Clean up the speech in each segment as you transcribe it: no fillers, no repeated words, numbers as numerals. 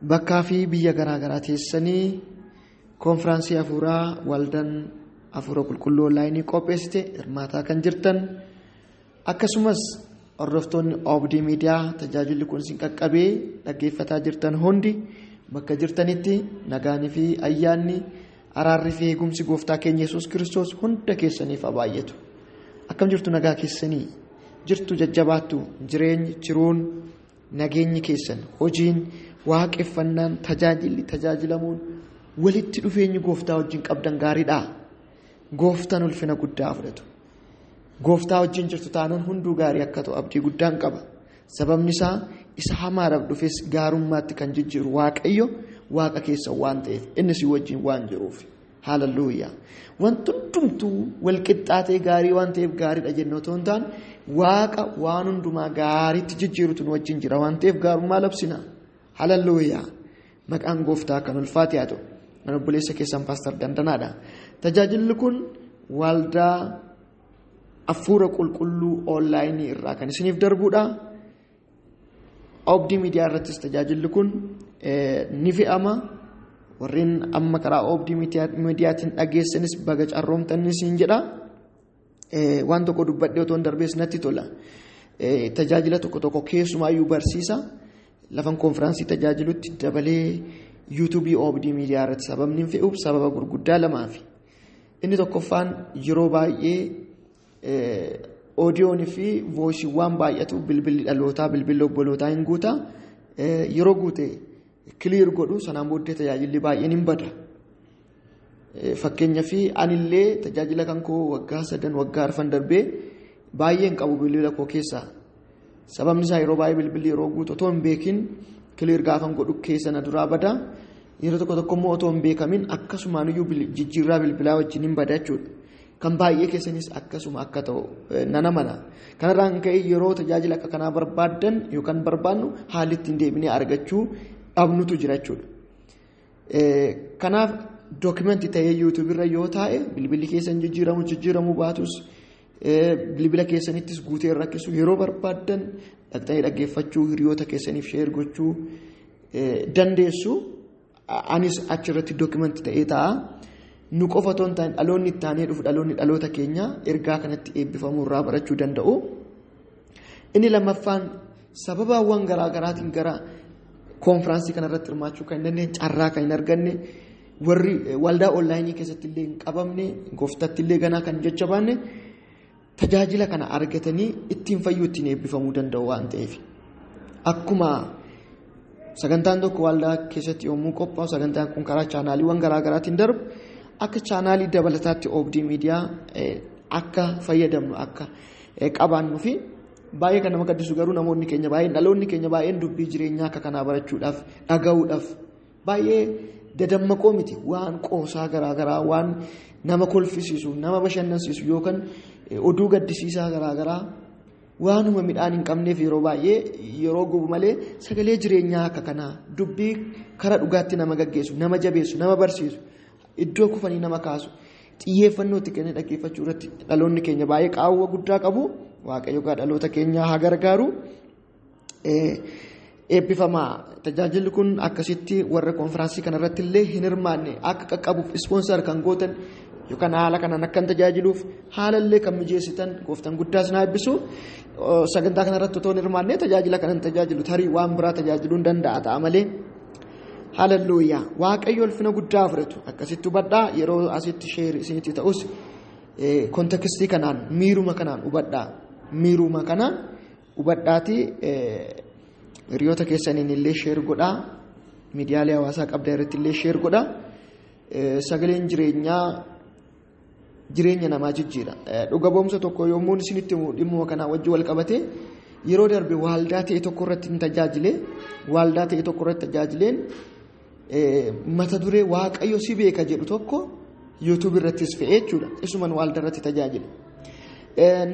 Bakkaa fi biyya garaa garaa teessanii koonfiraansii hafuuraa waldaan hafuura qulqulluu onlaayinii qopheessite hirmaataa kan jirtan, akkasumas hordoftoonni Oobdii Miidiyaa tajaajilli kun isin qaqqabee dhaggeeffataa jirtan hundi bakka jirtanitti nagaanii fi ayyaanni araarri fi eegumsi gooftaa keenya Yesuus Kiristoos hunda keessaniif haa baay'atu. Akkam jirtu? Nagaa keessanii jirtu? Jajjabaattu? Jireenyi, jiruun, nageenyi keessan, hojiin, waaqeffannaan, tajaajilli tajaajilamuun, walitti dhufeenyi gooftaa wajjin qabdan gaariidha. Gooftaan ulfina guddaa fudhatu. Gooftaa wajjin jirtu taanaan hunduu gaarii akka ta'u abdii guddaan qaba. Sababni isaa isa hamaadhaaf dhufes gaarummaatti kan jijjiiru Waaqayyo Waaqa keessa waan ta'eef, inni si wajjin waan jiruuf. Haalelluuyaa. Wanti hundumtuu wal qixxaatee gaarii waan ta'eef gaariidha jennee otoo hin taane, Waaqa waan hundumaa gaariitti jijjiirutu nu wajjin jira waan ta'eef gaarummaa labsina. Haalelluuyaa. Maqaan gooftaa kan ulfaate haa ta'u. Kan obboleessa keessan Paastar Dandanaadha. Tajaajilli kun waldaa hafuura qulqulluu onlaayinii irraa kan isiniif darbuudha. Oobdii Miidiyaa irrattis tajaajilli kun ni fe'ama. Warreen amma karaa Oobdii Miidiyaatiin dhageessanis baga carroomtanis hin jedha. Waan tokko dubbadhee otoo hin darbees natti tola. Tajaajila tokko tokko, keessumaayyuu barsiisa. Lafan koonfiraansii tajaajilutti dabalee yuutuubii Oobdii Miidiyaa irratti sababni hin fe'uuf sababa gurguddaa lamaafi. Inni tokkoffaan, yeroo baay'ee oodiyoonii fi voisiiwwan baay'atu, bilbilli dhalootaa, bilbilli obbolootaa hin guuta. Yeroo guute clear godhu, sanaan booddee tajaajilli baay'een hin bada. Fakkeenyaaf, anillee tajaajila kan koo waggaa 3, waggaa 4 darbee baay'een qabu bilbila koo keessaa. Sababni isaa yeroo baay'ee bilbilli yeroo guutu otoo hin beekin clear gaafan godhu keessa na duraa bada. Yeroo tokko tokko immoo otoo hin beekamin akkasumaan iyyuu jijjiirraa bilbilaa wajjin hin bada jechuudha. Kan baay'ee keessanis akkasuma akka ta'u nan amana. Kanarraan kan ka'e yeroo tajaajila akka kanaa barbaaddan yookaan barbaannu haalli ittiin deebinee argachuu dhabnutu jira jechuudha. Kanaaf dookimentii ta'ee yuutuub irra yoo taa'e, bilbilli keessan jijjiiramu jijjiiramuu baatus, bilbila keessanittis guutee rakkisu, yeroo barbaaddan dhaqxanii dhaggeeffachuu, hiriyoota keessaniif share gochuu dandeessu. Anis achirratti dookimentii ta'ee taa'a. Nu qofa otoo hin taane, dhaloonni itti aanee dhufu, dhaloonni dhaloota keenya ergaa kanatti eebbifamuu irraa barachuu danda'u. Inni lammaffaan, sababaawwan garaa garaatiin gara koonfiraansii kanarratti hirmaachuu kan hin dandeenye, carraa kan hin arganne, warri waldaa onlaayinii keessatti illee hin qabamne, gooftatti illee ganaa kan jajjabaanne, tajaajila kana argatanii ittiin fayyuu, ittiin eebbifamuu danda'u waan ta'eef. Akkuma sagantaan tokko waldaa keessatti yommuu qophaa'u, sagantaan kun karaa chaanaaliiwwan garaa garaatiin darbu, akka chaanaalii dabalataatti Oobdii Miidiyaa akka fayyadamnu, akka qabaannuu fi baay'ee kan nama gaddisu garuu namoonni keenya baay'een, dhaloonni keenya baay'een dubbii jireenyaa akka kanaa barachuudhaaf, dhaga'uudhaaf baay'ee dadammaqoo miti. Waan qoosaa garaagaraa, waan nama kolfisiisu, nama bashannansiisu yookaan oduu gaddisiisaa garaagaraa, waanuma midhaan hin qabneef yeroo baay'ee yeroo gubu malee, sagalee jireenyaa akka kanaa, dubbii kara dhugaatti nama gaggeessu, nama jabeessu, nama barsiisu, iddoo kufanii nama kaasu xiyyeeffannoo itti kennee dhaggeeffachuu irratti dhaloonni keenya baay'ee qaawwa guddaa qabu. Waaqayyo gaa dhaloota keenya haa gargaaru. Eebbifamaa. Tajaajilli kun akkasitti warra koonfiraansii kanarratti illee hin hirmaanne akka qaqqabuuf sponsor kan gootan yookaan haala kanaan akka hin tajaajiluuf haala illee kan mijeessitan, gooftaan guddaas na eebbisu. Sagantaa kanarratti otoo hin hirmaanne tajaajila kanan tajaajilu, tarii waan biraa tajaajiluu hin danda'a ta'a malee. Haalelluuyaa. Waaqayyo ulfina guddaa fudhatu. Akkasitti hubadhaa. Yeroo asitti share isinitti ta'us kontekstii kanaan, miiruma kanaan hubadhaa. Miiruma kanaan hubadhaatii hiriyoota keessaniin illee share godhaa. Miidiyaalee hawaasaa qabdan irratti illee share godhaa. Sagaleen jireenyaa jireenya namaa jijjiira. Dhuga ba'umsa tokko yommuu isinitti himu, dhimmuma kanaa wajjin wal qabatee, yeroo darbe waaldaa ta'e tokko irratti hin tajaajile. Waaldaa ta'e tokko irratti tajaajileen mata duree "Waaqayyo si beeka" jedhu tokko yuutuub irrattis fe'ee jechuudha. Isuman waaldaa irratti tajaajile.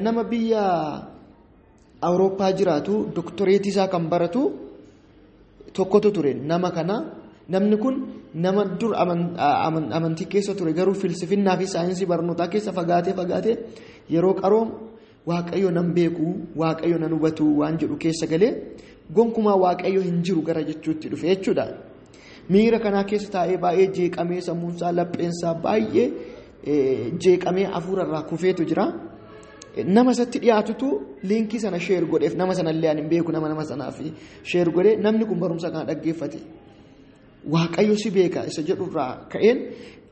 Nama biyya Awurooppaa jiraatu, doktoreetii isaa kan baratu tokkotu ture. Nama kana, namni kun nama dur amantii keessa ture, garuu filsifinnaa fi saayinsii barnootaa keessa fagaatee fagaatee yeroo qaroomu Waaqayyo nan beeku, Waaqayyo nan hubatu waan jedhu keessa galee, gonkumaa Waaqayyo hin jiru gara jechuutti dhufe jechuudha. Miira kanaa keessa taa'ee baay'ee jeeqamee sammuunsaa lapheensaa baay'ee jeeqamee hafuurarraa kufeetu jira. Nama isatti dhiyaatutu liinkii sana sheer godheef nama sanallee ani hin beeku nama sanaaf sheer godhee namni kun barumsa kana dhaggeeffate. Waaqayyo si beeka isa jedhurraa ka'een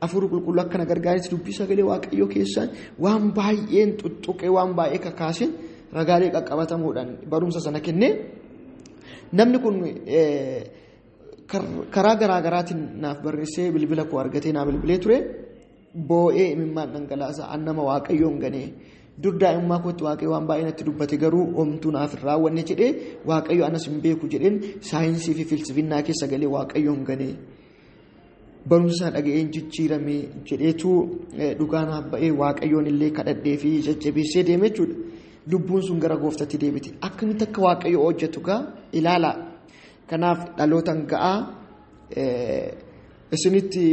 hafuurri qulqulluu akkana gargaaretti dubbii sagalee Waaqayyoo keessaan waan baay'een tuttuqee waan baay'ee kakaaseen ragaalee qaqqabatamuudhaan barumsa sana kennee namni kun karaa garaa garaatiin naaf barreessee bilbila koo argatee naa bilbilee ture boo'ee imimmaan dhangalaasa an nama Waaqayyoon ganee dur daa'imummaa kootti Waaqayyo waan baay'ee natti dubbate garuu homtuu naaf hin raawwanne jedhee Waaqayyo anas hin beeku jedheen saayinsii fi filsifinnaa keessa galee Waaqayyoon ganee barumsa sana dhaga'een jijjiirame jedheetu dhugaa naaf ba'ee Waaqayyoon illee kadhadhee fi jajjabeessee deeme jechuudha. Lubbuun sun gara gooftatti deebite. Akkamitti akka Waaqayyo hojjetu gaa ilaalaa. Kanaaf dhalootan ga'aa isinitti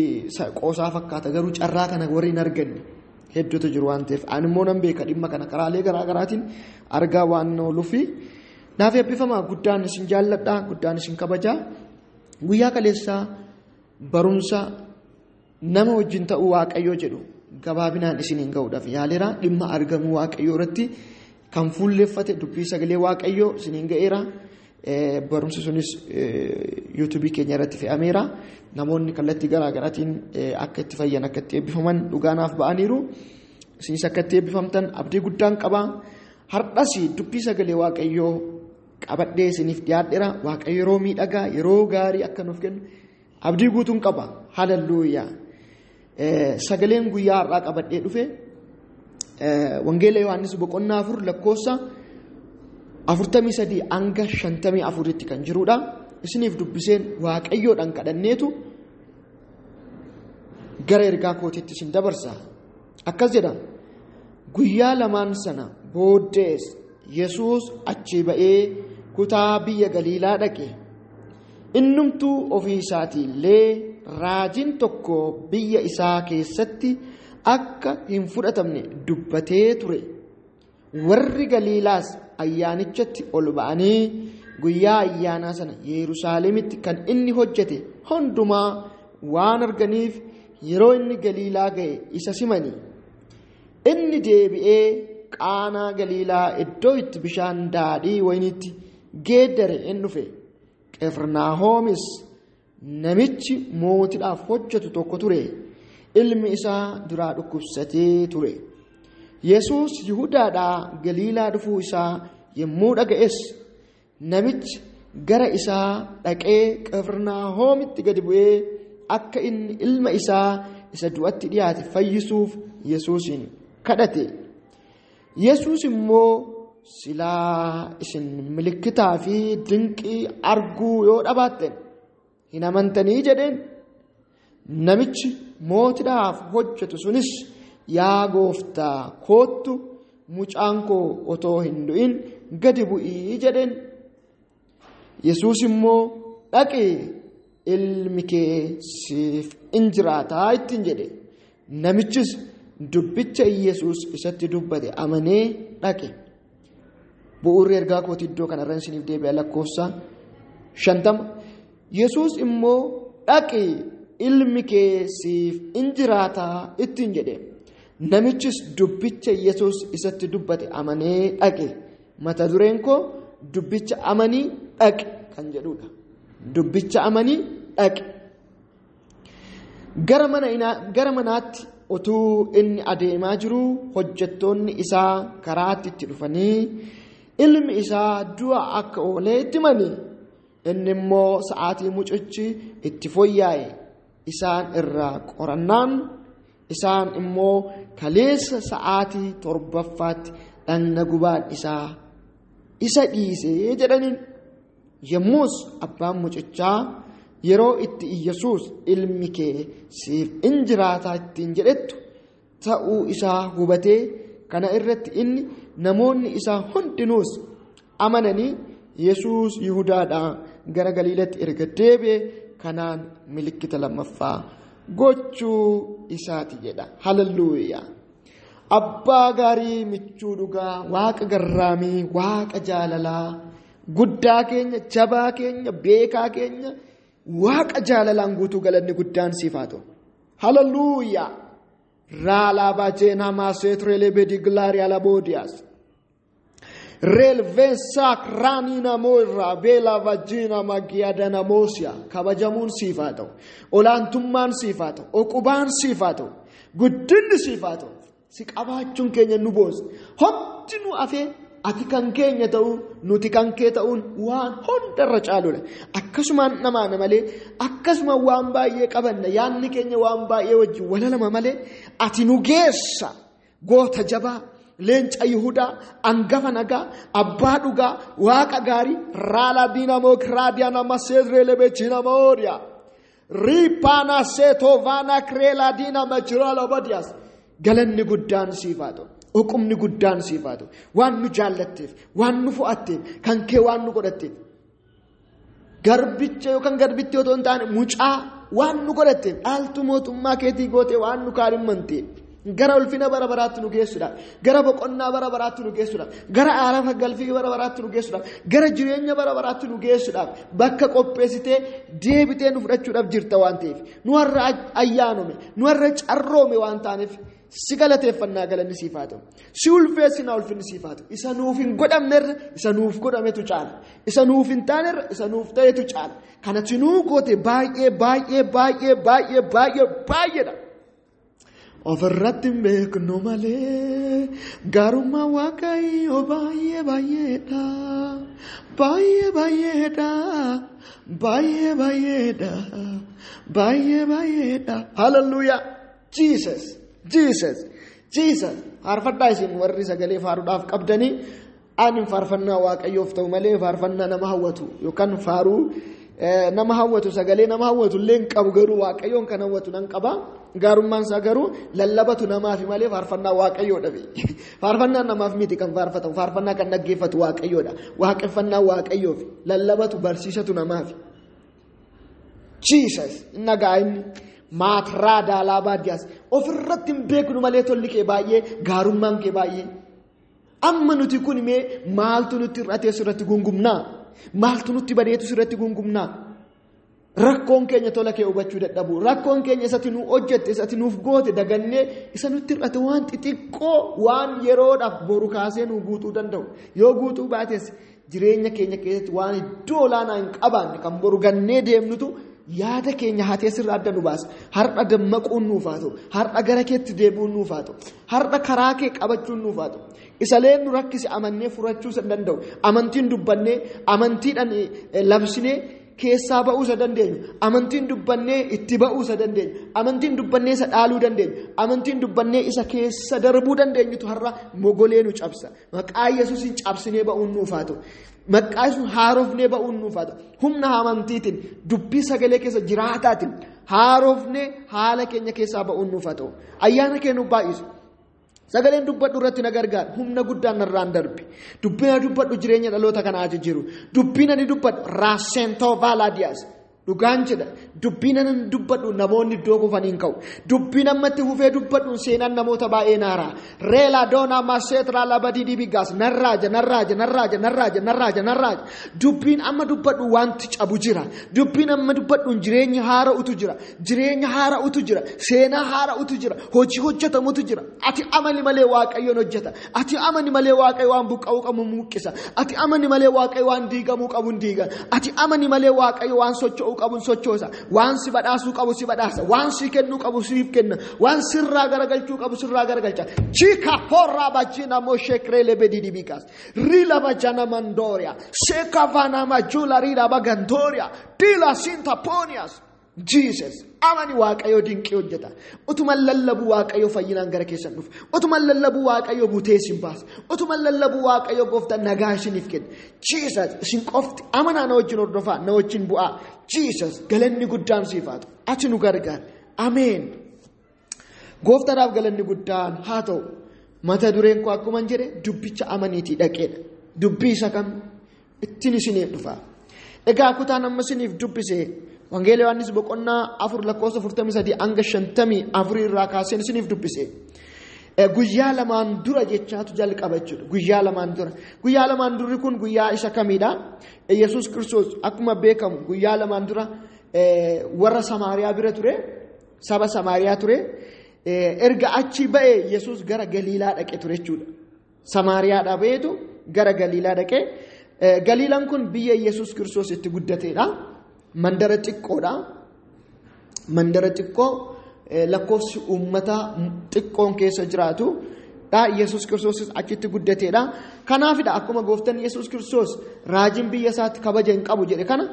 qoosaa fakkaata garuu carraa kana warri hin arganne hedduutu jiru waan ta'eef ani immoo nan beeka dhimma kana karaalee garaa garaatiin argaa waan ooluufi naaf eebbifamaa guddaan isin jaalladha guddaan isin kabajaa. Guyyaa kaleessaa barumsa nama wajjin ta'uu Waaqayyoo jedhu gabaabinaan isiniin ga'uudhaaf yaaleera. Dhimma argamuu Waaqayyoo irratti kan fuulleeffate dubbii sagalee Waaqayyoo isiniin ga'eera. Barumsi sunis yuutuubii keenya irratti fe'ameera. Namoonni kallattii garaa garaatiin akka itti fayyan akka itti eebbifaman dhugaanaaf ba'aniiru. Isinis akka itti eebbifamtan abdii guddaan qaba. Har'as dubbii sagalee Waaqayyoo qabadhee isiniif dhiyaadheera. Waaqayyo yeroo miidhagaa yeroo gaarii akka nuuf kennu abdii guutuun qaba. Haleluuyaa. Sagaleen guyyaa har'aa qabadhee dhufe Wangeela Yohaannis boqonnaa 4 lakkoofsa 43 hanga 54 kan jirudha. Isiniif dubbiseen Waaqayyoodhaan kadhanneetu gara ergaa kootiitti isin dabarsa. Akkas jedha. Guyyaa lamaan sana booddees Yesuus achi ba'ee kutaa biyya Galiilaa dhaqe. Innumtuu ofii isaatii illee raajiin tokko biyya isaa keessatti akka hin fudhatamne dubbatee ture. Warri Galiilaas ayyaanichatti ol ba'anii guyyaa ayyaanaa sana Yerusaalemitti kan inni hojjete hundumaa waan arganiif yeroo inni Galiilaa ga'e isa simani. Inni deebi'ee Qaanaa Galiilaa iddoo itti bishaan daadhii wayiniitti geeddare in dhufe. Qifirnaahomis namichi mootiidhaaf hojjetu tokko ture. Ilmi isaa duraa dhukkubsatee ture. Yesuus Yihudaadhaa Galiilaa dhufuu isaa yommuu dhaga'es namichi gara isaa dhaqee Qifirnaahomitti gadi bu'ee akka inni ilma isaa isa du'atti dhiyaate fayyisuuf Yesuusin kadhate. Yesuus immoo silaa isin milikitaa fi dinqii arguu yoo dhabaattan hin amantanii jedheen. Namichi mootiidhaaf hojjetu sunis yaa gooftaa koottu mucaan koo otoo hin du'in gadi bu'ii jedheen. Yesuus immoo dhaqi ilmi kee siif in jiraataa ittiin jedhe. Namichis dubbicha Yesuus isatti dubbate amanee dhaqe. Bu'uurri ergaa kootii iddoo kanarra isiniif deebi'a lakkoofsa 50. Yesuus immoo dhaqi ilmi kee siif in jiraataa ittiin jedhe. Namichis dubbicha Yesuus isatti dubbate amanee dhaqe. Mata dureen koo dubbicha amanii dhaqe kan jedhudha. Dubbicha amanii dhaqe. Gara manaatti utuu inni adeemaa jiruu hojjettoonni isaa karaatti itti dhufanii ilmi isaa du'a akka oolee itti himani. Inni immoo sa'aatii mucichi itti fooyya'e isaan irraa qorannaan isaan immoo kaleessa sa'aatii 7ffaatti dhagna gubaan isaa isa dhiisee jedhaniin. Yommus abbaan mucichaa yeroo itti Yesuus ilmi kee siif in jiraataa ittiin jedhettu ta'uu isaa hubatee kana irratti inni namoonni isaa hundinuus amananii Yesuus Yihudaadhaa gara Galiilaatti erga deebi'e kanaan milikkita lammaffaa gochuu isaati jedha. Haleluuyaa. Abbaa gaarii michuu dhugaa, Waaqa garraamii, Waaqa jaalalaa, guddaa keenya, jabaa keenya, beekaa keenya, Waaqa jaalalaan guutuu galanni guddaan siif haa ta'u. Hallelujah. Raalaa maseetrelebediglaariyaa laboodiyaas. Relvensaak raaniinamoirraa beelaa vajjiina magiyaadanamoosiyaa kabajamuun siif haa ta'u. Olaantummaan siif haa ta'u. Oqubaan siif haa ta'u. Guddinni siif haa ta'u. Si qabaachuun keenya nu boonsa. Homti nu afee ati kan keenya ta'uu nuti kan kee ta'uun waan hundarra caaludha. Akkasumaan namaana malee akkasuma waan baay'ee qabanna yaadni keenya waan baay'ee wajjin walalama malee ati nu geessa goota jabaa leenca Yihudaa angafa nagaa abbaa dhugaa waaqa gaarii raala diinamoo kiraadiyaana maseezreelebechiinamooriyaa riipaana seetovaana kireelaa diinama jiraalabadiyaas galanni guddaan siif haa ta'u. Oqumni guddaan siif haa ta'u. Waan nu jaallatteef, waan nu fo'atteef, kan kee waan nu godhatteef. Garbicha yookaan garbitti otoo hin taane mucaa waan nu godhatteef dhaaltu mootummaa keetii gootee waan nu kaadhimmanteef. Gara ulfina bara baraatti nu geessuudhaaf, gara boqonnaa bara baraatti nu geessuudhaaf, gara aarafa galfii bara baraatti nu geessuudhaaf, gara jireenya bara baraatti nu geessuudhaaf bakka qopheessitee deebitee nu fudhachuudhaaf jirta waan ta'eef nu har'a ayyaanome, nu har'a carroome waan taaneef si galateeffannaa galanni siif haa ta'u. Si ulfeessinaa ulfinni siif haa ta'u. Isa nuuf hin godhamnerra isa nuuf godhametu caala. Isa nuuf hin taanerra isa nuuf ta'etu caala. Kanatti nuu goote baay'ee baay'ee baay'ee baay'ee baay'ee baay'eedha. Ofirratti hin beeknu malee gaarummaa Waaqayyoo baay'ee baay'eedha. Baay'ee baay'eedha. Baay'ee baay'eedha. Baay'ee baay'eedha. Hallelujah. Jesus. Jesus. Jesus. Faarfadhaa isin warri sagalee faaruudhaaf qabdanii ani faarfannaa Waaqayyoof ta'u malee faarfannaa nama hawwatu yookaan faaruu nama hawwatu sagalee nama hawwatu illee hin qabu garuu Waaqayyoon kan hawwatu nan qaba. Gaarummaan isaa garuu lallabatu namaaf malee faarfannaa Waaqayyoodha. Faarfannaan namaaf miti kan faarfatamu, faarfannaa kan dhaggeeffatu Waaqayyoodha. Waaqeffannaa Waaqayyoof lallabatu barsiisatu namaaf. Jesus nagaa inni maatraa daalaa baadiyyaas ofirratti hin beeknu malee tolli kee baay'ee gaarummaan kee baay'ee. Amma nuti kun mee maaltu nutti hir'atee sirratti gungumnaa? Maaltu nutti badeetu sirratti gungumnaa? Rakkoon keenya tola kee hubachuu dadhabu. Rakkoon keenya isatti nu hojjette, isatti nuuf goote dagannee isa nutti hir'ate waan xixiqqoo waan yeroodhaaf boru kaasee nu guutuu danda'u. Yoo guutuu baates jireenya keenya keessatti waan iddoo olaanaa hin qabaanne kan boru gannee deemnutu yaada keenya hatee sirraa adda nu baasa. Har'a dammaquun nuuf haa ta'u. Har'a gara keetti deebi'uun nuuf haa ta'u. Har'a karaa kee qabachuun nuuf haa ta'u. Isaleen nu rakkise amannee furachuu hin danda'u. Amantiin dubbannee, amantiidhaan labsinee keessaa ba'uu isa dandeenyu. Amantiin dubbannee itti ba'uu isa dandeenyu. Amantiin dubbannee isa dhaaluu dandeenyu. Amantiin dubbannee isa keessa darbuu dandeenyutu har'a mogolee nu cabsa. Maqaa Yesuusiin cabsinee ba'uun nuuf haa ta'u. Maqaa Yesuus haarofnee ba'uun nuuf haa ta'u. Humna amantiitiin dubbii sagalee keessa jiraataatiin haarofnee haala keenya keessaa ba'uun nuuf haa ta'u. Ayyaana kee nuuf baay'isu. Sagaleen dubbadhu irratti na gargaara. Humna guddaan narraan darbe. Dubbiin dubbadhu jireenya dhaloota kanaa jijjiiru. Dubbiin ani dubbadhu raasentoo vaalaadiyaas. Dhugaan jedha. Dubbiin ani dubbadhu namoonni iddoo kufanii hin ka'u. Dubbiin ammatti fufee dubbadhu seenaan namoota baay'ee naaraa. Reelaa doonaa maseetraa labadii dibigaas narraaja narraaja narraaja narraaja narraaja narraaja. Dubbiin amma dubbadhu wanti cabu jira. Dubbiin amma dubbadhu jireenya haara'utu jira. Jireenya haara'utu jira. Seenaa haara'utu jira. Hojii hojjetamutu jira. Ati amani malee Waaqayyoon hojjeta. Ati amani malee Waaqayyo waan buqqa'uu qabu muqqisa. Ati amani malee Waaqayyo waan diigamuu qabu hin diiga. Ati amani malee Waaqayyo waan socho'uu qabu sochoosa. Waan si badhaasuu qabu si badhaasa. Waan si kennuu qabu siif kenna. Waan sirraa garagalchuu qabu sirraa garagalcha. Chika horraa bajjina moshekreele bedidibikas. Rila bajjana mandoria. Sekavana majula rila bagandoria. Dila sinta ponias. Jesus. Amani Waaqayyo dinqii hojjeta. Utuma lallabu Waaqayyo fayyinaan gara keessan dhufu. Utuma lallabu Waaqayyo butee isin baasa. Utuma lallabu Waaqayyo gooftaan nagaa isiniif kenna. Jesus isin qofti amanaa na wajjin hordofaa, na wajjin bu'aa. Jesus galanni guddaan siif haa ta'u. Ati nu gargaari. Ameen. Gooftaadhaaf galanni guddaan haa ta'u. Mata dureen koo akkuma jedhe dubbicha amaniitii dhaqeedha. Dubbii isa kam ittiin isiniif dhufa. Egaa kutaan amma isiniif dubbise Wangeela Yohaannis boqonnaa 4 lakkoofsa 43 hanga 54 irraa kaaseen isiniif dubbise. Guyyaa lamaan dura jechaatu jalqaba jechuudha. Guyyaa lamaan dura. Guyyaa lamaan durri kun guyyaa isa kamiidha? Yesuus Kiristoos akkuma beekamu guyyaa lamaan dura warra Samaariyaa bira ture, saba Samaariyaa ture. Erga achi ba'e Yesuus gara Galiilaa dhaqe ture jechuudha. Samaariyaadhaa ba'eetu gara Galiilaa dhaqe. Galiilaan kun biyya Yesuus Kiristoos itti guddateedha. Mandara xiqqoodha. Mandara xiqqoo lakkoofsi uummata xiqqoon keessa jiraatu dha. Yesuus Kiristoos achitti guddateedha. Kanaafidha akkuma gooftaan Yesuus Kiristoos raajiin biyya isaatti kabaja hin qabu jedhe kana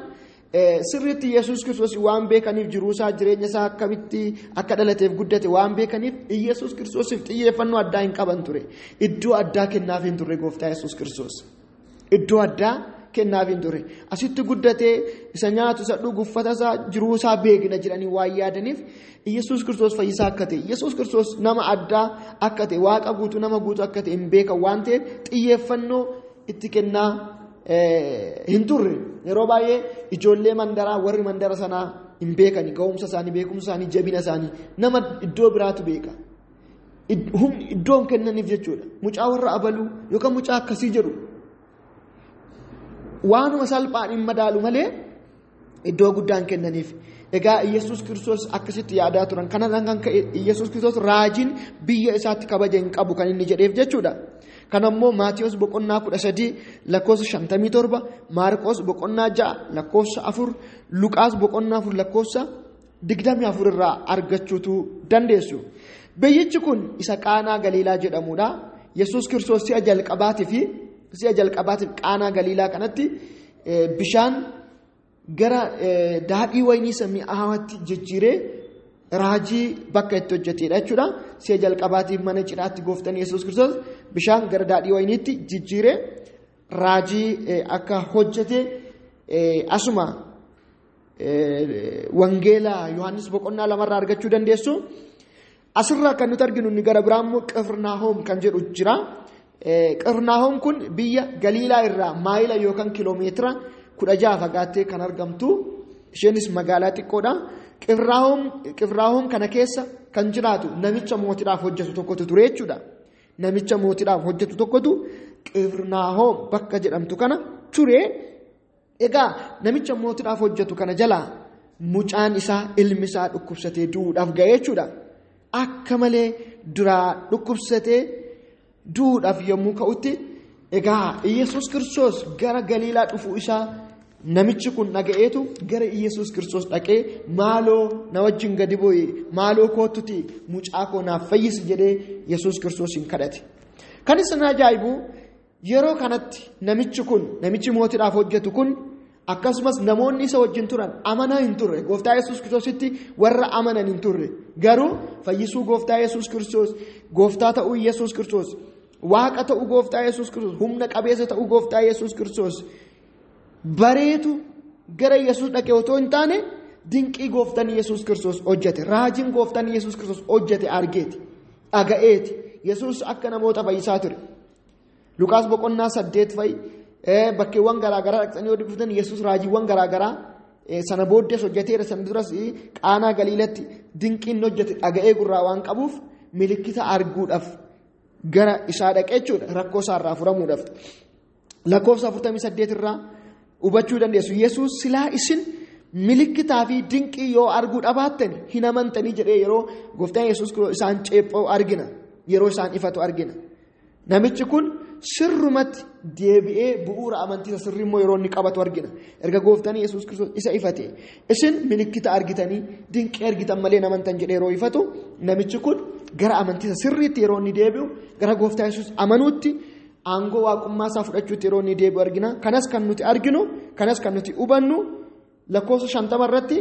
sirriitti Yesuus Kiristoos waan beekaniif jiruu isaa jireenya isaa akkamitti akka dhalateef guddate waan beekaniif Yesuus Kiristoosiif xiyyeeffannoo addaa hin qaban ture. Iddoo addaa kennaaf hin turre gooftaa Yesuus Kiristoos. Iddoo addaa kennaaf hin turre. Asitti guddatee isa nyaatu isa dhugu uffata isaa jiruu isaa beekna jedhanii waan yaadaniif Yesuus Kiristoos fayyisaa akka ta'e, Yesuus Kiristoos nama addaa akka ta'e, waaqa guutuu nama guutuu akka ta'e hin beekan waan ta'eef xiyyeeffannoo itti kennaa hin turre. Yeroo baay'ee ijoollee mandaraa warri mandara sanaa hin beekani, ga'umsa isaanii, beekumsa isaanii, jabina isaanii nama iddoo biraatu beeka. Iddoon kennaniif jechuudha. Mucaa warra abaluu yookaan mucaa akkasii jedhu waanuma salphaan hin madaalu malee iddoo guddaan kennaniif. Egaa Yesuus Kiristoos akkasitti yaadaa turan. Kanarraan kan ka'e Yesuus Kiristoos raajiin biyya isaatti kabaja hin qabu kan inni jedheef jechuudha. Kanammoo Maatiyos boqonnaa 13 lakkoofsa 57, Maarqos boqonnaa 6 lakkoofsa 4, Luqaas boqonnaa 4 lakkoofsa 24 irraa argachuutu dandeessu. Biyyichi kun isa Qaanaa Galiilaa jedhamudha. Yesuus Kiristoos si'a jalqabaatiif Qaanaa Galiilaa kanatti bishaan gara daadhii waynii isa mi'aawaatti jijjiiree raajii bakka itti hojjetedha jechuudha. Si'a jalqabaatiif mana cidhaatti gooftaan Yesuus Kiristoos bishaan gara daadhii wayniitti jijjiiree raajii akka hojjete asuma wangeela Yohaannis boqonnaa 2 irraa argachuu dandeessu. Asirraa kan nuti arginu inni gara biraa immoo Qifirnaahom kan jedhu jira. Qifirnaahom kun biyya Galiilaa irraa maayila yookaan kiloomeetira 16 fagaattee kan argamtu, isheenis magaalaa xiqqoodha. Qifirnaahom kana keessa kan jiraatu namicha mootiidhaaf hojjetu tokkotu ture jechuudha. Namicha mootiidhaaf hojjetu tokkotu Qifirnaahom bakka jedhamtu kana ture. Egaa namicha mootiidhaaf hojjetu kana jalaa mucaan isaa ilmi isaa dhukkubsatee du'uudhaaf ga'e jechuudha. Akka malee duraa dhukkubsatee du'uudhaaf yommuu ka'utti egaa Yesuus Kiristoos gara Galiilaa dhufuu isaa namichi kun dhaga'eetu gara Yesuus Kiristoos dhaqee maaloo na wajjin gadi bu'i, maaloo kootuti mucaa koo naaf fayyisi jedhee Yesuus Kiristoosiin kadhate. Kan isin ajaa'ibu yeroo kanatti namichi kun, namichi mootiidhaaf hojjetu kun akkasumas namoonni isa wajjin turan amanaa hin turre. Gooftaa Yesuus Kiristoositti warra amanan hin turre. Garuu fayyisuu gooftaa Yesuus Kiristoos, gooftaa ta'uu Yesuus Kiristoos, waaqa ta'uu gooftaa Yesuus Kiristoos, humna qabeessa ta'uu gooftaa Yesuus Kiristoos bareetu gara Yesuus dhaqee otoo hin taane dinqii gooftaan Yesuus Kiristoos hojjete, raajiin gooftaan Yesuus Kiristoos hojjete argeeti, dhaga'eeti. Yesuus akka namoota fayyisaa ture. Luqaas boqonnaa 8 fa'i bakkeewwan garaagaraa dhaqxanii yoo dubbiftan Yesuus raajiiwwan garaagaraa sana booddees hojjeteera. Sana duras Qaanaa Galiilatti dinqiin hojjete dhaga'ee gurraa waan qabuuf milikkita arguudhaaf gara isaa dhaqee jechuudha, rakkoo isaarraa furamuudhaaf. Lakkoofsa 48 irraa hubachuu dandeessu. Yesuus silaa isin milikkitaa fi dinqii yoo arguu dhabaattan hin amantanii jedhee yeroo gooftaan Yesuus isaan ceephoo argina, yeroo isaan ifatu argina. Namichi kun sirrumatti deebi'ee bu'uura amantii isa sirrii immoo yeroo inni qabatu argina. Erga gooftaan Yesuus Kiristoos isa ifate isin milikkita argitanii dinqii argitan malee hin amantan jedhee yeroo ifatu namichi kun gara amantii isa sirriitti yeroo inni deebi'u, gara gooftaa Yesuus amanuutti, aangoo waaqummaa isaa fudhachuutti yeroo inni deebi'u argina. Kanas kan nuti arginu, kanas kan nuti hubannu lakkoofsa 50 irratti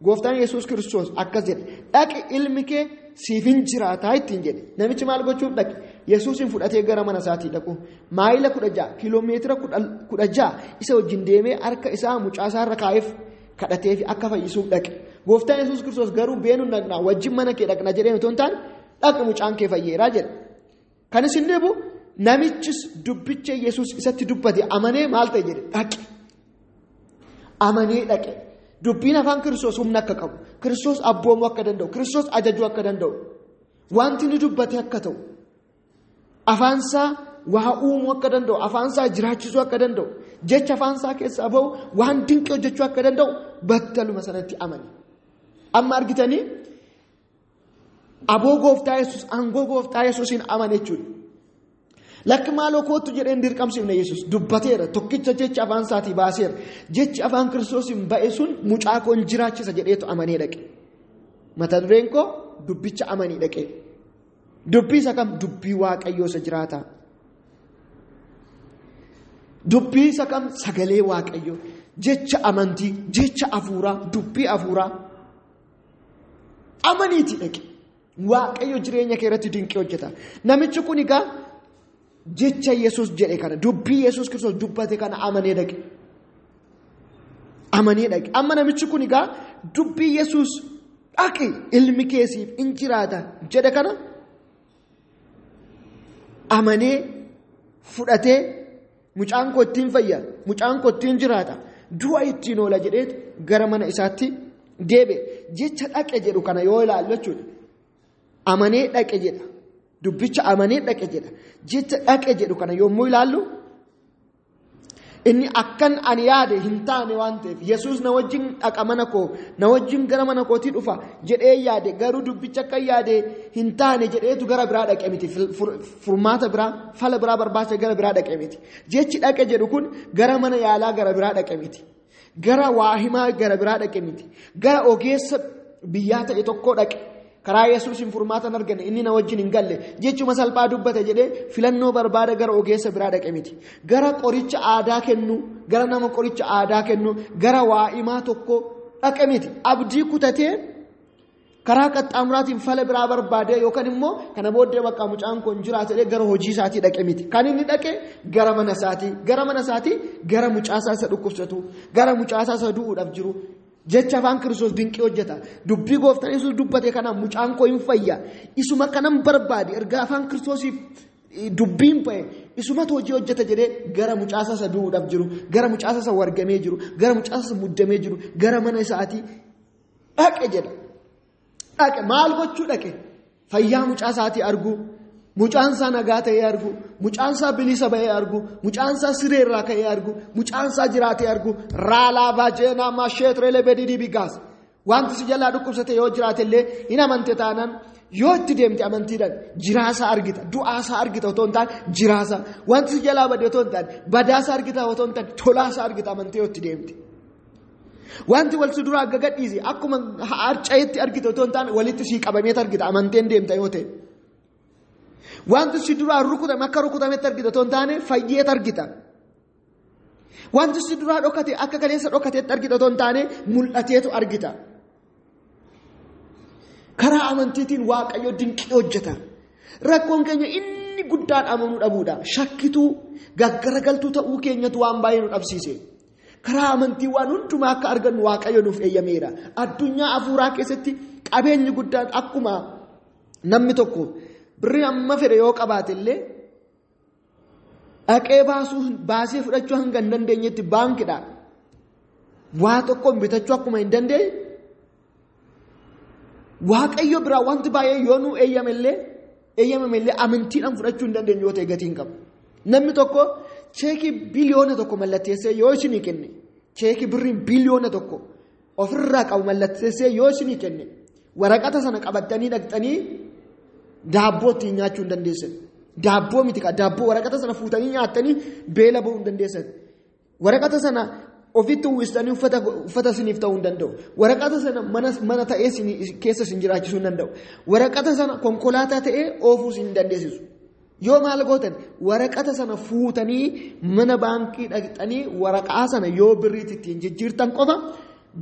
gooftaan Yesuus Kiristoos akkas jedhe, dhaqi ilmi kee siif hin jiraataa ittiin jedhe. Namichi maal gochuuf dhaqe? Yesuusin fudhatee gara mana isaatii dhaqu. Maayila 16, kiiloomeetira 16 isa wajjin deemee harka isaa mucaa isaa irra kaa'eef kadhatee fi akka fayyisuuf dhaqe. Gooftaan Yesuus Kiristoos garuu beenuun dhaqnaa wajjin mana kee dhaqna jedhee otoo hin taane dhaqi mucaan kee fayyeeraa jedhe. Kan isin dhibu namichis dubbicha Yesuus isatti dubbate amanee maal ta'e jedhe, dhaqe. Amanee dhaqe. Dubbiin afaan Kiristoos humna akka qabu, Kiristoos abboomuu akka danda'u, Kiristoos ajajuu akka danda'u, wanti inni dubbate akka ta'u, afaansaa waa uumuu akka danda'u, afaansaa jiraachisuu akka danda'u, jecha afaansaa keessaa bahu waan dinqii hojjechuu akka danda'u Battaluma sanatti amane. Amma argitanii aboo gooftaa Yesuus, aangoo gooftaa Yesuusiin amane jechuudha. Lakki maaloo kootu jedheen dirqamsiifne. Yesuus dubbateera, tokkicha jecha afaan isaatii baaseera. Jechi afaan Kiristoosiin ba'e sun mucaa koo hin jiraachisa jedheetu amanee dhaqe. Mata dureen koo dubbicha amanii dhaqe. Dubbii isa kam? Dubbii Waaqayyoo isa jiraataa. Dubbii isa kam? Sagalee Waaqayyoo. Jecha amantii, jecha hafuuraa, dubbii hafuuraa. Amaniiti dhaqe. Waaqayyo jireenya kee irratti dinqii hojjeta. Namichi kun egaa jecha Yesuus jedhe kana, dubbii Yesuus Kiristoos dubbate kana amanee dhaqe. Amanee dhaqe. Amma namichi kun egaa dubbii Yesuus dhaqi ilmi keessiif in jiraata jedhe kana amanee fudhatee, mucaan koo ittiin fayya, mucaan koo ittiin jiraata, du'a ittiin oola jedheetu gara mana isaatti deebi'e. Jecha dhaqe jedhu kana yoo ilaallu jechuudha. Amanee dhaqe jedha. Dubbicha amanee dhaqe jedha. Jecha dhaqe jedhu kana yommuu ilaallu, inni akkan ani yaade hin taane waan ta'eef, Yesuus na wajjin dhaqa, mana koo na wajjin gara mana kootii dhufa jedhee yaade, garuu dubbicha akka yaade hin taane jedheetu gara biraa dhaqe miti. Furmaata biraa, fala biraa barbaacha gara biraa dhaqe miti. Jechi dhaqe jedhu kun gara mana yaalaa gara biraa dhaqe miti. Gara waahimaa gara biraa dhaqe miti. Gara ogeessa biyyaa ta'e tokko dhaqe. Karaa Yesuusin furmaata hin arganne, inni na wajjin hin galle, jechuma salphaa dubbate jedhee filannoo barbaada gara ogeessa biraa dhaqe miti. Gara qoricha aadaa kennu, gara nama qoricha aadaa kennu, gara waa'imaa tokko dhaqe miti. Abdii kutatee karaa qaxxaamuraatiin fala biraa barbaade yookaan immoo kana booddee bakka mucaan kun jiraate gara hojii isaatii dhaqe miti. Kan inni dhaqe gara mana isaatii, gara mana isaatii, gara mucaa isaa isa dhukkubsatu, gara mucaa isaa isa du'uudhaaf jiru. Jecha afaan Kiristoos dinqii hojjeta. Dubbii gooftaan Yesuus dubbate kana mucaan koo hin fayya. Isuma kanan barbaade, erga afaan Kiristoosiif dubbiin ba'e isumatu hojii hojjeta jedhee gara mucaa isaa isa du'uudhaaf jiru, gara mucaa isaa isa wargamee jiru, gara mucaa isaa isa muddamee jiru, gara mana isaatii dhaqe jedha. Dhaqe maal gochuu dhaqe? Fayyaa mucaa isaatii arguu, mucaan isaa nagaa ta'ee argu, mucaan isaa bilisa ba'ee argu, mucaan isaa siree irraa ka'ee argu, mucaan isaa jiraatee argu. Raalaa baajeenaa maasheetreelee bedidii bigaas. Wanti si jalaa dhukkubsate yoo jiraate illee, hin amante taanaan, yoo itti deemte amantiidhaan, jiraasaa argita. Du'aasaa argita otoo hin taane jiraasaa. Wanti si jalaa bade otoo hin taane badaasaa argita otoo hin taane tolaasaa argita amantee yoo itti deemte. Wanti wal si duraa gagadhiise akkuma harca'etti argita otoo hin taane walitti sii qabameet argita amanteen deemta yoo ta'e. Wanti si duraa rukutame akka rukutametti argita otoo hin taane fayyeet argita. Wanti si duraa dhokate akka kaleessa dhokateetti argita otoo hin taane mul'ateetu argita. Karaa amantiitiin Waaqayyo dinqii hojjeta. Rakkoon keenya inni guddaan amanuu dhabuudha. Shakkituu, gaggaragaltuu ta'uu keenyatu waan baay'ee nu dhabsiise. Karaa amantii waan hundumaa akka argannu Waaqayyo nuuf eeyyameera. Addunyaa hafuuraa keessatti qabeenyi guddaan, akkuma namni tokko birrii amma fedhe yoo qabaate illee dhaqee baasee fudhachuu hanga hin dandeenyetti baankidha. Waa tokkoon bitachuu akkuma hin dandeenye, Waaqayyo biraa wanti baay'ee yoo nu eeyyamame illee amantiidhaan fudhachuu hin dandeenyu yoo ta'e gatii hin qabu. Namni tokko cheekii 1 biliyoona mallatteessee yoo isinii kenne, cheekii birrii 1 biliyoona ofirraa qabu mallatteessee yoo isinii kenne, waraqata sana qabattanii dhaqxanii daabboo ittiin nyaachuu hin dandeessan. Daabboo miti, daabboo waraqata sana fuutanii nyaattanii beela ba'uu hin dandeessan. Waraqata sana ofitti uwwistanii uffata isiniif ta'uu hin danda'u. Waraqata sana mana ta'ee keessa isin jiraachisuu hin danda'u. Waraqata sana konkolaataa ta'ee oofuu isin hin dandeessisu. Yoo maal gootan, waraqata sana fuutanii mana baankii dhaqxanii waraqaa sana yoo birriitti ittiin jijjiirtan qofa,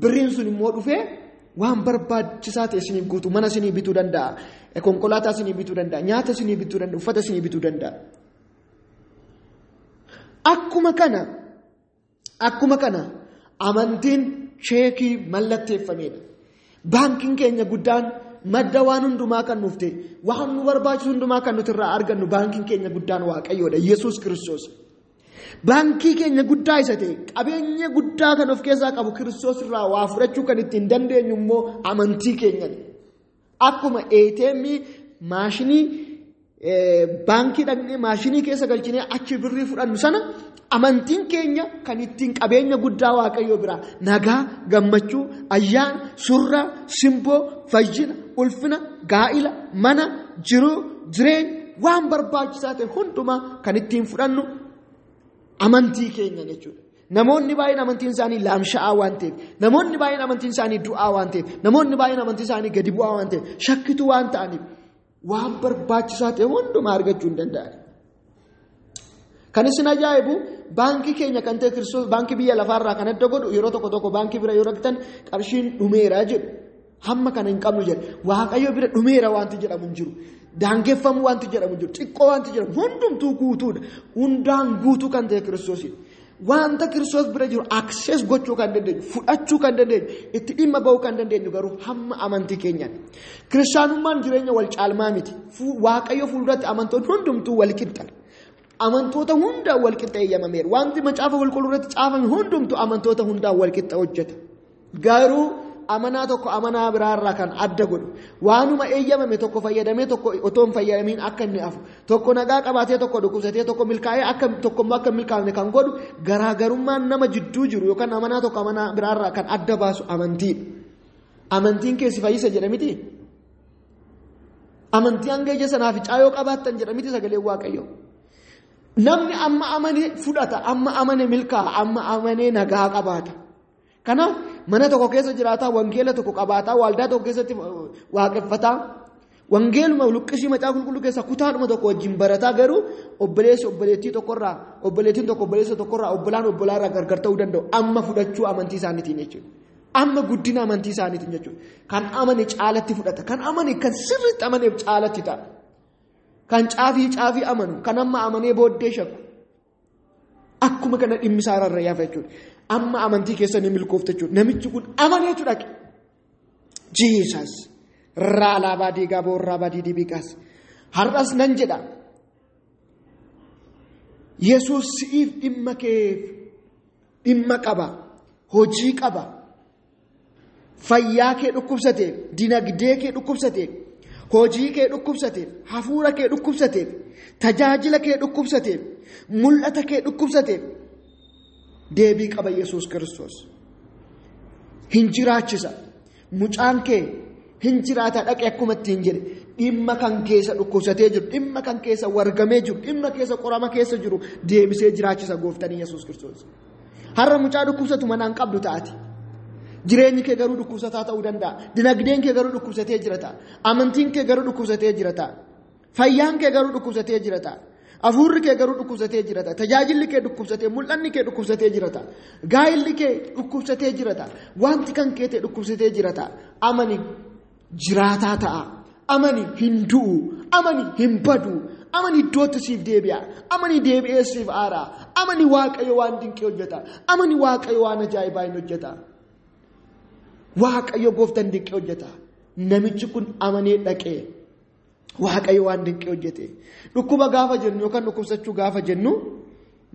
birriin sun immoo dhufee waan barbaachisaa ta'e isiniif guutu, mana isinii bituu danda'a, konkolaataa isinii bituu danda'a, nyaata isinii bituu danda'a, uffata isinii bituu danda'a. Akkuma kana amantiin cheekii mallatteeffamedha. Baankiin keenya guddaan, madda waan hundumaa kan nuuf ta'e, waan nu barbaachisu hundumaa kan nuti irraa argannu, baankiin keenya guddaan Waaqayyoodha, Yesuus Kiristoos. Baankii keenya guddaa isa ta'e, qabeenya guddaa kan of keessaa qabu Kiristoos irraa waa fudhachuu kan ittiin dandeenyu immoo amantii keenyani. Akkuma ATM maashinii baankii dhaqnee maashinii keessa galchinee achi birrii fudhannu sana amantiin keenya kan ittiin qabeenya guddaa Waaqayyoo biraa nagaa, gammachuu, ayyaana, surraa, simboo, fayyina, ulfina, gaa'ila, mana, jiruu, jireenya waan barbaachisaa ta'e hundumaa kan ittiin fudhannu amantii keenya jechuudha. Namoonni baay'een amantiin isaanii laamsha'aa waan ta'eef, namoonni baay'een amantiin isaanii du'aa waan ta'eef, namoonni baay'een amantiin isaanii gadi bu'aa waan ta'eef, shakkituu waan ta'aniif waan barbaachisaa ta'e hundumaa argachuu hin danda'an. Kan isin ajaa'ibu baankii keenya kan ta'e Kiristoos baankii biyya lafaarraa kan adda godhu yeroo tokko tokko baankii bira yoo dhaqxan qarshiin dhumeera jedhu. Hamma kana hin qabnu jedhu. Waaqayyo bira dhumeera wanti jedhamu hin jiru. Daangeffamu wanti jedhamu hin jiru. Xiqqoo wanti jedhamu hundumtuu guutuudha. Hundaan guutuu kan ta'e Kiristoosidha. Wanta Kiristoos bira jiru access gochuu kan dandeenyu, fudhachuu kan dandeenyu, itti dhimma ba'uu kan dandeenyu garuu hamma amantii keenyaan. Kiristaanummaan jireenya wal caalmaa miti. Waaqayyo fuulduratti amantoonni hundumtuu wal qixxa. Amantoota hundaa wal qixxa eeyyamameera. Wanti macaafa qulqulluu irratti caafame hundumtuu amantoota hundaa wal qixxa hojjeta. Garuu amanaa tokko amanaa biraarraa kan adda godhu waanuma eeyyamame tokko fayyadamee tokko otoo hin fayyadamiin akka inni hafu, tokko nagaa qabaatee tokko dhukkubsatee tokko milkaa'ee akka tokkommoo akka milkaa'ne kan godhu garaagarummaan nama jidduu jiru yookaan amanaa tokko amanaa biraarraa kan adda baasu amantiidha. Amantiin keessi fayyisa jedha miti. Amantii hanga ija sanaaf caayoo qabaattan jedha miti sagaleen Waaqayyoo. Namni amma amane fudhata, amma amane milkaa'a, amma amane nagaa qabaata. Kanaaf mana tokko keessa jiraataa, wangeela tokko qabaataa, waldaa tokko keessatti waaqeffataa, wangeeluma luqqisii macaafa qulqulluu keessa kutaadhuma tokko wajjin barataa garuu obboleessi obboleettii tokkorraa, obboleettiin tokko obboleessa tokkorraa, obbolaan obbolaarraa gargar ta'uu danda'u. Amma fudhachuu amantii isaaniitiin jechuudha. Amma guddina amantii isaaniitiin jechuudha. Kan amane caalatti fudhata. Kan amane kan sirriitti amaneef caalatti ta'a. Kan caafii caafii amanu, kan amma amanee booddee shakku. Akkuma kana dhimmi isaa rarra'ee hafa jechuudha. Amma amantii keessa ni milkoofte jechuudha. Namichi kun amaneetu dhaqe. Jesus. Raalaabaa diigaa boorraabaa diidibiiqaas. Har'as nan jedha. Yesuus si'iif dhimma keef dhimma qaba. Hojii qaba. Fayyaa kee dhukkubsateef, dinagdee kee dhukkubsateef, hojii kee dhukkubsateef, hafuura kee dhukkubsateef, tajaajila kee dhukkubsateef, mul'ata kee dhukkubsateef deebii qaba Yesuus Kiristoos. Hin jiraachisa. Mucaan kee hin jiraata dhaqe akkuma ittiin jedhe. Dhimma kan keessa dhukkubsatee jiru, dhimma kan keessa wargamee jiru, dhimma keessa qorama keessa jiru deebisee jiraachisa gooftanii Yesuus Kiristoos. Har'a mucaa dhukkubsatu manaan qabdu taati. Jireenyi kee garuu dhukkubsataa ta'uu danda'a. Dinagdeen kee garuu dhukkubsatee jira ta'a. Amantiin kee garuu dhukkubsatee jira ta'a. Fayyaan kee garuu dhukkubsatee jira ta'a. Hafuurri kee garuu dhukkubsatee jira ta'a. Tajaajilli kee dhukkubsatee, mul'anni kee dhukkubsatee jira ta'a. Gaa'illi kee dhukkubsatee jira ta'a. Wanti kan kee ta'e dhukkubsatee jira ta'a. Amani jiraataa ta'a. Amani hin du'u. Amani hin badu. Amani iddootti siif deebi'a. Amani deebi'ee siif aara. Amani Waaqayyo waan dinqii hojjeta. Amani Waaqayyo waan ajaa'ibaa hin hojjeta. Waaqayyo gooftaan dinqii hojjeta. Namichi kun amanee dhaqee Waaqayyo waan dinqii hojjete. Dhukkuba gaafa jennu yookaan dhukkubsachuu gaafa jennu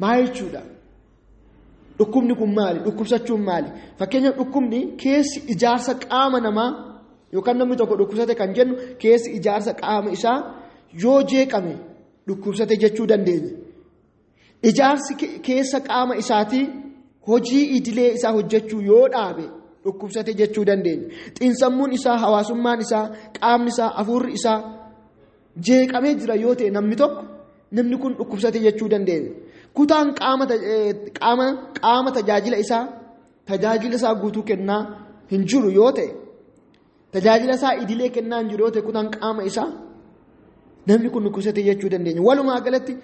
maal jechuudha? Dhukkubni kun maali? Dhukkubsachuun maali? Fakkeenyaaf dhukkubni keessi ijaarsa qaama namaa yookaan namni tokko dhukkubsate kan jennu keessi ijaarsa qaama isaa yoo jeeqame dhukkubsate jechuu dandeenya. Ijaarsi keessa qaama isaatii hojii idilee isaa hojjechuu yoo dhaabe dhukkubsate jechuu dandeenya. Xiinsammuun isaa, hawaasummaan isaa, qaamni isaa, hafuurri isaa jeeqamee jira yoo ta'e namni tokko namni kun dhukkubsate jechuu dandeenya. Kutaan qaama tajaajila isaa guutuu kennaa hin jiru yoo ta'e, tajaajila isaa idilee kennaa hin jiru yoo ta'e kutaan qaama isaa namni kun dhukkubsate jechuu dandeenya. Walumaa galatti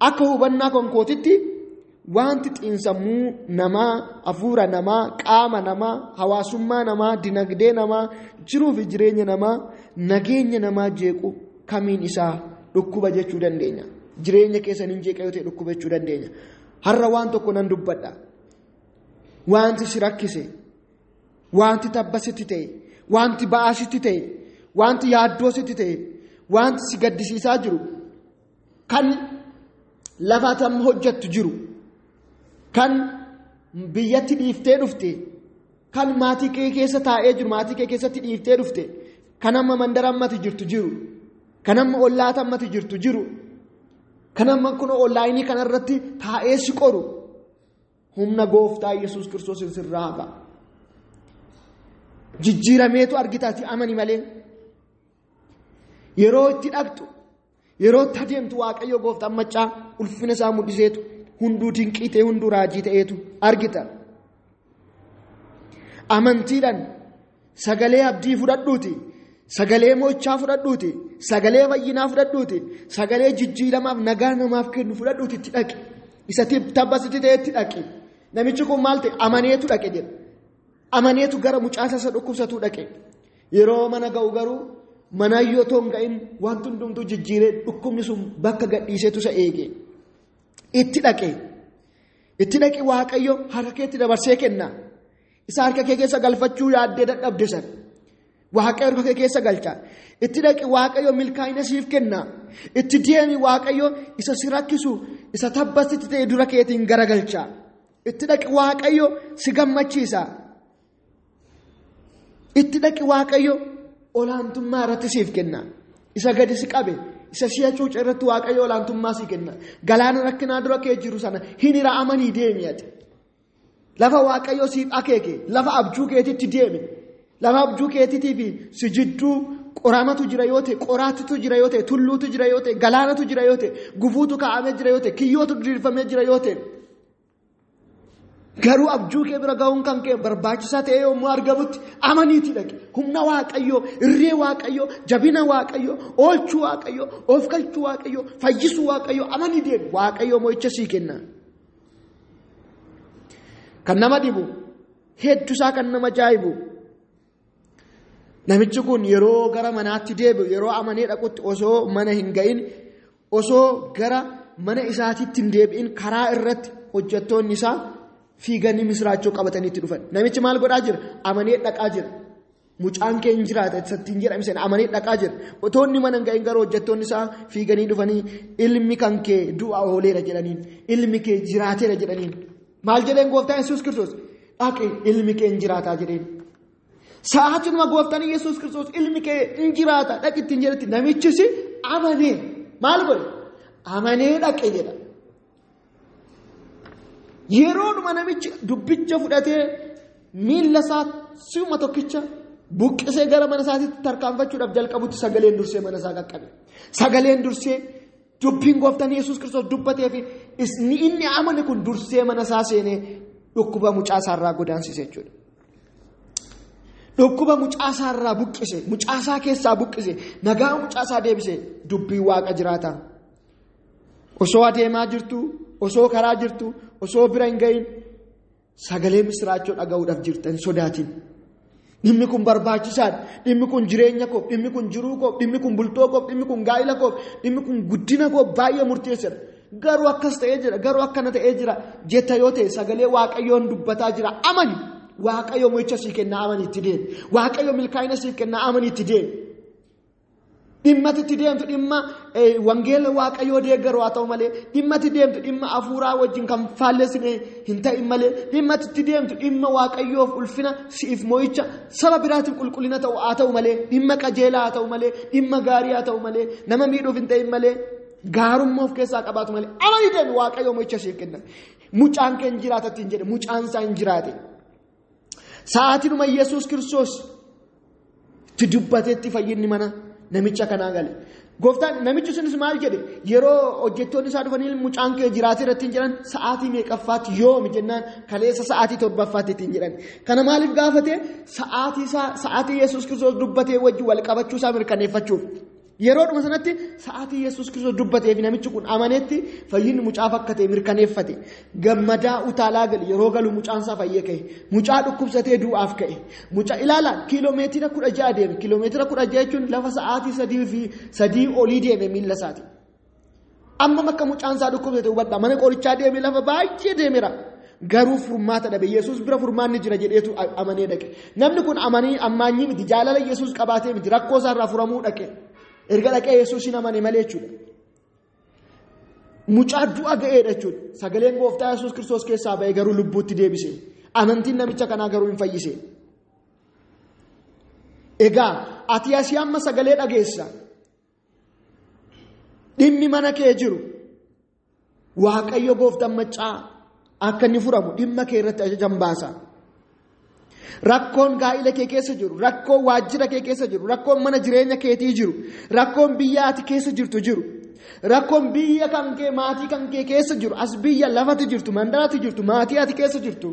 akka hubannaa konkootitti wanti xiinsammuu namaa, hafuura namaa, qaama namaa, hawaasummaa namaa, dinagdee namaa, jiruu fi jireenya namaa, nageenya namaa jeequ kamiin isaa dhukkuba jechuu dandeenya. Jireenya keessan hin jeeqa yoo ta'e dhukkuba jechuu dandeenya. Har'a waan tokko nan dubbadha. Wanti si rakkise, wanti tabba sitti ta'e, wanti ba'aa sitti ta'e, wanti yaaddoo sitti ta'e, wanti si gaddisiisaa jiru, kan lafa tam hojjettu jiru, kan biyyatti dhiiftee dhufte, kan maatii kee keessa taa'ee jiru, maatii kee keessatti dhiiftee dhufte, kan amma mandara ammati jirtu jiru. Kan amma ollaa tammati jirtu jiru. Kan amma kun onlaayinii kanarratti taa'ee si qoru. Humna gooftaa Yesuus Kiristoos sirraa haqa. Jijjiirameetu argitaati amani malee. Yeroo itti dhaqxu, yeroo itti adeemtu Waaqayyo gooftaan maccaa ulfina isaa mul'iseetu hunduu dinqii ta'e hunduu raajii ta'eetu argita. Amantiidhaan sagalee abdii fudhadhuuti, sagalee mo'ichaa fudhadhuuti, sagalee fayyinaa fudhadhuuti, sagalee jijjiiramaaf nagaa namaaf kennu fudhadhuuti itti dhaqi. Isa tabbasitti ta'etti dhaqi. Namichi kun maal ta'e amaneetu dhaqe jedha. Amaneetu gara mucaa isa dhukkubsatuu dhaqe. Yeroo mana ga'u garuu mana yoo toon ga'in wanti hundumtuu jijjiiree dhukkubni sun bakka gadhiiseetu isa eege. Itti dhaqe. Itti dhaqi Waaqayyo harka keetti dabarsee kenna. Isa harka kee keessa galfachuu yaaddee dadhabde sana. Waaqayyo harka kee keessa galcha. Itti dhaqi Waaqayyo milkaa'ina siif kenna. Itti deemi Waaqayyo isa si rakkisu isa tabbasitti ta'e dura keetiin garagalcha. Itti dhaqi Waaqayyo si gammachiisa. Itti dhaqi Waaqayyo olaantummaa irratti siif kenna. Isa gadi si qabe, isa si hacuuce irratti Waaqayyo olaantummaa si kenna. Galaana rakkinaa dura kee jiru sana hin hira'amanii deemi ati. Lafa Waaqayyo siif akeeke, lafa abjuu keetitti deemi. Lafa abjuu keetiitii fi si jidduu qoramatu jira yoo ta'e, qoraattitu jira yoo ta'e, tulluutu jira yoo ta'e, galaanatu jira yoo ta'e, gufuutu kaa'amee jira yoo ta'e, kiyyootu diriirfamee jira yoo ta'e. Garuu abjuu kee bira ga'uun kan kee barbaachisaa ta'e yommuu argamutti amaniitii dhaqi. Humna Waaqayyoo, irree Waaqayyoo, jabina Waaqayyoo, oolchuu Waaqayyoo, of galchuu Waaqayyoo, fayyisuu Waaqayyoo amanii deemi. Waaqayyoo mo'icha sii kenna. Kan nama dhibu, hedduusaa kan nama ajaa'ibu. Namichi kun yeroo gara manaatti deebi'u, yeroo amanee dhaqutti osoo mana hin ga'in, osoo gara mana isaatiitti hin deebi'in karaa irratti hojjettoonni isaa fiiganii misiraachoo qabatanii itti dhufan. Namichi maal godhaa jira? Amanee dhaqaa jira. Mucaan kee hin jiraata isattiin jedhame sana amanee dhaqaa jira. Otoo inni mana hin ga'in garuu hojjettoonni isaa fiiganii dhufanii ilmi kan kee du'a ooleera jedhaniin, ilmi kee jiraateera jedhaniin. Maal jedheen gooftaan Yesuus Kiristoos? Dhaqi ilmi kee hin jiraataa jedheen. Sa'aatinuma gooftaan Yesuus Kiristoos ilmi kee hin jiraata dhaqi ittiin jedhetti namichis amanee maal godhe? Amanee dhaqe jedha. Yeroodhuma namichi dubbicha fudhatee miilla isaa si'uma tokkicha buqqisee gara mana isaatiitti tarkaanfachuudhaaf jalqabutti sagaleen dursee mana isaa qaqqabe. Sagaleen dursee dubbiin gooftaan Yesuus Kiristoos dubbatee fi inni amane kun dursee mana isaa seenee dhukkuba mucaa isaarraa godaansise jechuudha. Dhukkuba mucaa isaarraa buqqise, mucaa isaa keessaa buqqise, nagaa mucaa isaa deebise dubbiin Waaqa jiraata. Osoo adeemaa jirtu, osoo karaa jirtu, osoo bira hin ga'in sagalee misiraachoo dhaga'uudhaaf jirta hin sodaatin. Dhimmi kun barbaachisaadha. Dhimmi kun jireenya koof, dhimmi kun jiruu koof, dhimmi kun bultoo koof, dhimmi kun gaa'ila koof, dhimmi kun guddina koof baay'ee murteessaadha. Garuu akkas ta'ee jira, garuu akkana ta'ee jira jetta yoo ta'e sagalee Waaqayyoon dubbataa jira. Amani. Waaqayyo mo'icha sii kennaa amani itti deemi. Waaqayyo milkaa'ina siif kennaa amani itti deemi. Dhimma itti deemtu dhimma wangeela Waaqayyoo deeggaru haa ta'u malee, dhimma itti deemtu dhimma hafuuraa wajjin kan faallessine hin ta'in malee, dhimma itti deemtu dhimma Waaqayyoof ulfina siif mo'icha saba biraatiif qulqullina ta'u haa ta'u malee, dhimma qajeelaa haa ta'u malee, dhimma gaarii haa ta'u malee, nama miidhuuf hin ta'in malee, gaarummaa of keessaa qabaatu malee, amani deemi Waaqayyoo mo'icha siif kenna. Mucaan kee hin jiraata ittiin jedhe, mucaan isaa hin jiraate. Sa'aatinuma Yesuus Kiristoos itti dubbateetti fayyinni mana namicha kanaa gale. Gooftaan namichi sunis maal jedhe? Yeroo hojjettoonni isaa dhufanii mucaan kee jiraatee ittiin jedhan sa'aatii meeqaffaatti yoomi jennaan kaleessa sa'aatii 7ffaatti ittiin jedhan. Kana maaliif gaafate? Sa'aatii Yesuus Kiristoos dubbatee wajjin wal qabachuu isaa mirkaneeffachuuf. Yeroodhuma sanatti sa'aatii Yesuus Kiristoos dubbatee fi namichi kun amanetti fayyinni mucaaf akka ta'e mirkaneeffate. Gammadaa utaalaa gale. Yeroo galu mucaan isaa fayyee ka'e. Mucaa dhukkubsatee du'aaf ka'e. Mucaa ilaalaa kiiloomeetira 16 deeme. Kiiloomeetira 16 jechuun lafa sa'aatii 3 olii deeme miilla isaati. Amma bakka mucaan isaa dhukkubsate hubadhaa. Mana qorichaa deeme lafa baay'ee deemeera. Garuu furmaata dhabe. Yesuus bira furmaanni jira jedheetu amanee dhaqe. Namni kun amanii ammaanyii miti, jaalala Yesuus qabaatee miti, rakkoo isaarraa furamuu dhaqe. Erga dhaqee Yesuus hin amane malee jechuudha. Mucaa du'a ga'eedha jechuudha. Sagaleen gooftaa Yesuus Kiristoos keessaa ba'e garuu lubbuutti deebise. Amantiin namicha kanaa garuu hin fayyise. Egaa ati asii amma sagalee dhageessa. Dhimmi mana kee jiru Waaqayyo gooftaan maccaa akka inni furamu dhimma kee irratti ajajan baasa. Rakkoon gaa'ila kee keessa jiru, rakkoon waajjira kee keessa jiru, rakkoon mana jireenya keetii jiru, rakkoon biyya ati keessa jirtu jiru, rakkoon biyya kan kee maatii kan kee keessa jiru, as biyya lafati jirtu, mandaraatti jirtu, maatii ati keessa jirtu.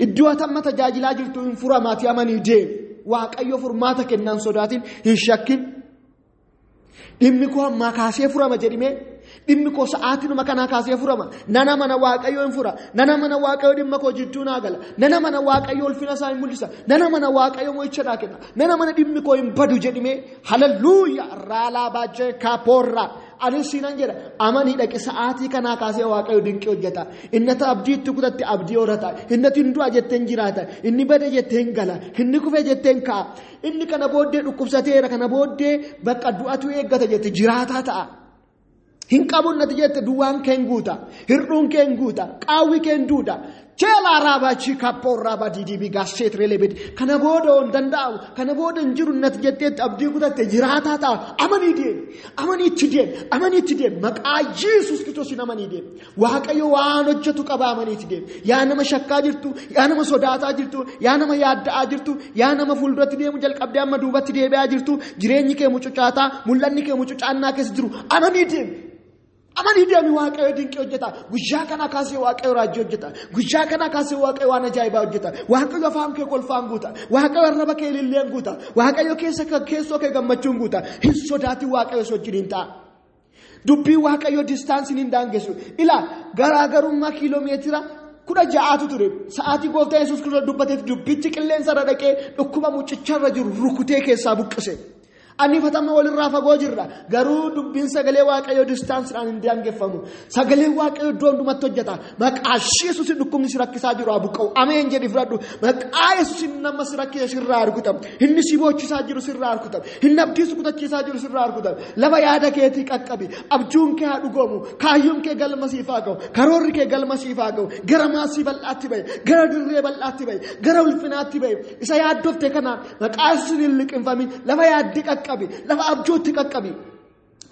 Iddoo ati amma tajaajilaa jirtu hin furamaatii amanii deemi. Waaqayyo furmaata kennaan sodaatiin hin shakkin. Dhimmi koo ammaa kaasee furama jedhimee dhimmi koo sa'aatinuma kanaa kaasee furama. Nana mana Waaqayyo hin fura. Nana mana Waaqayyo dhimma koo jidduu naa gala. Nana mana Waaqayyo ulfina isaa hin mul'isa. Nana mana Waaqayyo mo'icha naa kenna. Nana mana dhimmi koo hin badu jedhimee haleluuyaa raalaa baajee kaapoorraa. Anis siinan jedha amanii dhaqi sa'aatii kanaa kaasee Waaqayyo dinqii hojjeta. Inni ati abdii itti kutatte abdii horata. Inni ati hin du'a jettee hin jiraata. Inni bade jettee hin gala. Inni kufe jettee hin ka'a. Inni kana booddee dhukkubsateera kana booddee bakka du'atu eeggata jette jiraataa ta'a. Hin qabu nati jette duwwaan kee hin guuta. Hir'uun kee hin guuta. Qaawwi kee hin duuda. Cheelaa raabaa chiikaappoon raabaa diidiibii gaasseet reelebed. Kana booda hin danda'amu. Kana booda hin jiru nati jetteetti abdii kutatte jiraataa ta'a. Amanii deemi. Amanii itti deemi. Amanii itti deemi. Maqaa Yesuus Kiristoosiin amanii deemi. Waaqayyo waan hojjetu qaba amanii itti deemi. Yaa nama shakkaa jirtu, yaa nama sodaataa jirtu, yaa nama yaadda'aa jirtu, yaa nama fuulduratti deemu jalqabdee amma duubatti deebi'aa jirtu, jireenyi kee mucucaataa, mul'anni kee mucucaannaa keessa jiru amanii deemi. Amanii deemi Waaqayyo dinqii hojjeta. Guyyaa kana kaasee Waaqayyo raajii hojjeta. Guyyaa kana kaasee Waaqayyo waan ajaa'ibaa hojjeta. Waaqayyo afaan kee kolfaan guuta. Waaqayyo arraba kee ililleen guuta. Waaqayyo keessa keessoo kee gammachuun guuta. Hin sodaatin Waaqayyo si wajjin hin ta'a. Dubbii Waaqayyo distaansiin hin daangessu. Ilaa garaagarummaa kiiloomeetira 16 ture. Sa'aatii gooftaa Yesuus Kiristoos dubbateef dubbichi qilleensa irra dhaqee dhukkuba mucicharra jiru rukutee keessaa buqqise. Anifatama walirraa fagoo jirra. Garuu dubbiin sagalee Waaqayyoo distaansiidhaan hin daangeffamu. Sagaleen Waaqayyoo iddoo hundumatti hojjeta. Maqaa Yesuusiin dhukkubni si rakkisaa jiru haa buqqa'u. Ameen jedhi fudhadhu. Maqaa Yesuusiin nama si rakkise sirraa rukutamu. Inni si boochisaa jiru sirraa rukutamu. Inni abdii si kutachiisaa jiru sirraa rukutamu. Lafa yaada keetii qaqqabi. Abjuun kee haa dhugoomu. Kaayyoon kee galma siif haa ga'u. Karoorri kee galma siif haa ga'u. Gara maasii bal'aatti ba'i. Gara dirree bal'aatti ba'i. Gara ulfinaatti ba'i. Isa yaaddofte kanaan maqaa Yesuusiin hin liqimfamin. Lafa yaaddi qaqqabi. Lafa abjootti qaqqabi.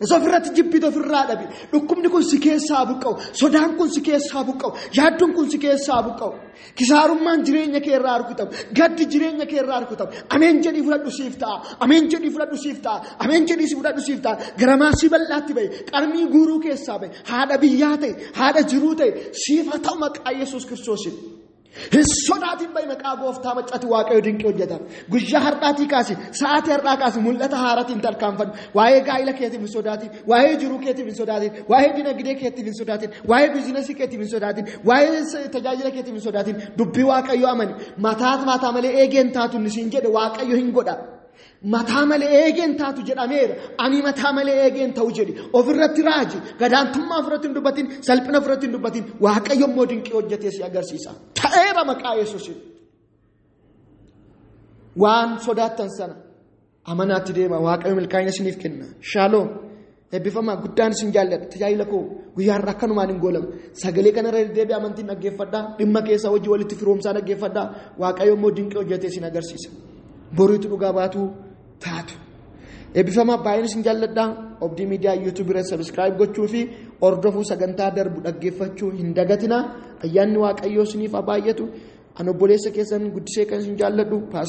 Isa ofirratti jibbitu ofirraa dhabi. Dhukkubni kun si keessaa buqqa'u. Sodaan kun si keessaa buqqa'u. Yaaddoon kun si keessaa buqqa'u. Kisaarummaan jireenya kee irraa rukutamu. Gaddi jireenya kee irraa rukutamu. Ameen jedhii fudhadhu siif ta'a. Ameen jedhii fudhadhu siif ta'a. Ameen jedhii fudhadhu siif ta'a. Gara maasii bal'aatti ba'i. Qarmii guuruu keessaa ba'i. Haadha biyyaa ta'e, haadha jiruu ta'e siif haa ta'u maqaa Yesuus Kiristoosiin. Hin sodaatin ba'i maqaa gooftaa maccati Waaqayyo dinqii hojjeta. Guyyaa har'aatii kaasi, sa'aatii har'aa kaasi mul'ata haaraatiin tarkaanfadhu. Waa'ee gaa'ila keetiif hin sodaatin, waa'ee jiruu keetiif hin sodaatin, waa'ee dinagdee keetiif hin sodaatin, waa'ee biizinasii keetiif hin sodaatin, waa'ee tajaajila keetiif hin sodaatin. Dubbii Waaqayyo amani. Mataa malee eegeen taatu inni siin jedhe Waaqayyo hin godha. Mataa malee eegeen taatu jedhameera. Ani mataa malee eegeen ta'u jedhi. Ofirratti raaji. Gadaantummaa ofirratti hin dubbatin. Salphina ofirratti hin dubbatin. Waaqayyo immoo dinqii hojjetee si agarsiisa. Ta'eera maqaa Yesuusiin. Waan sodaattan sana amanaatti deema. Waaqayyo milkaa'ina isiniif kenna. Shaaloom. Eebbifamaa guddaan isin jaalladha. Tajaajila koo guyyaa har'a akkanumaan hin goolamu. Sagalee kanarra deddeebi'ee amantiin dhaggeeffadhaa. Dhimma keessaa hojii walitti firoomsaa dhaggeeffadhaa. Waaqayyo immoo dinqii hojjetee isin agarsiisa. Boriitu dhugaa baatu taatu. Eebbifamaa baay'een isin jaalladha. Obdii Miidiyaa YouTube irratti subscribe gochuu fi hordofuu sagantaa darbu dhaggeeffachuu hin dagatinaa. Ayyaanni Waaqayyoo isiniif haa baay'atu. Ani obboleessa keessan guddisee kan isin jaalladhu.